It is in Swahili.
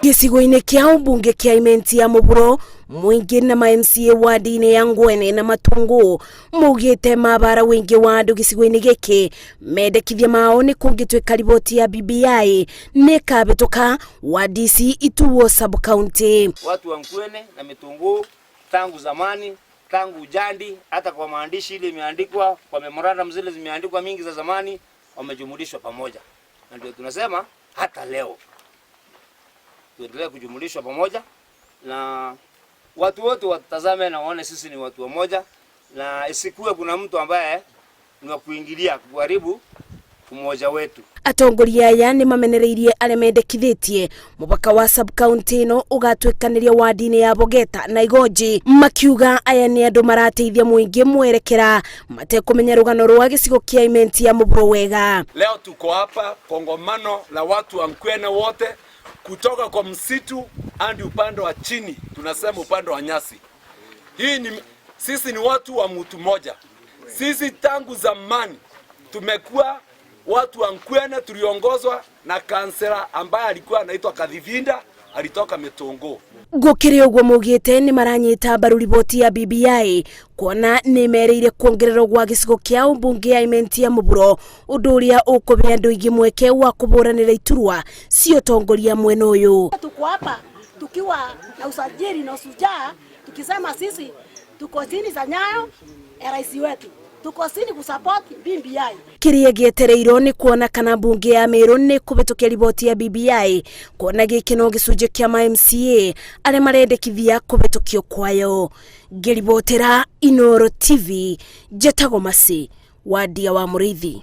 Gĩcigo-inĩ kĩa ũmbunge kĩa Imenti ya Mũburo mũingĩ na ma MCA wadi-inĩ ya Ngwene na Matungu maugĩte mabara wĩingĩ wa andũ gĩcigo-inĩ gĩkĩ mendekithia mao nĩ kũngĩtuĩka riboti ya BBI nĩ ĩkabĩtũka wadi ici ituo sub county. Watu wa Nkwene na Mitunguu tangu zamani, tangu jandi, hata kwa maandishi ile imeandikwa, kwa memorandum zile zimeandikwa mingi za zamani, wamejumulishwa pamoja, na ndio tunasema hata leo tuendelee kujumulishwa pamoja, na watu wote watazame na waone sisi ni watu wamoja, na isikuwe kuna mtu ambaye ni wa kuingilia kuharibu umoja wetu. Atongoria aya nĩ mamenereirie arĩa mendekithĩtie mũbaka wa sub county ĩno ũgatuĩkanĩria wadi-inĩ ya Bogeta na Igonji, makiuga aya nĩ andũ marateithia mũingĩ mwerekera matekũmenya rũgano rwa gĩcigo kĩa Imenti ya Mũburo wega. Leo tuko hapa kongamano la watu wa Nkwene wote kutoka kwa msitu hadi upande wa chini, tunasema upande wa nyasi. Hii ni sisi ni watu wa mtu moja. Sisi tangu zamani tumekuwa watu wa Nkwene, tuliongozwa na kansela ambaye alikuwa anaitwa Kathivinda, alitoka Mitungu. Gũkĩrĩ ũguo maugĩte nĩ maranyita mbaru riboti ya BBI kuona nĩ mereire kuongererwo gwa gĩcigo kĩa ũmbunge ya Imenti ya Mũburo, ũndũ ũrĩa ũkũhe andũ aingĩ mweke wa kũbũranĩra iturwa cia ũtongoria mwena ũyũ. Tuko hapa tukiwa na usajili na ushujaa, tukisema sisi tuko chini za nyayo ya rais wetu, tuko chini kusupport BBI. Kĩrĩa gĩetereirwo nĩ kuona kana mbunge ya Meru nĩ kũhĩtũkia riboti ya BBI, kuona gĩkĩ no gĩcunjĩ kĩa ma MCA arĩa marendekithia kũhĩtũkio kwayo. Ngĩribotera Inooro TV, njetagwo Masi Wandia wa Mũrĩithi.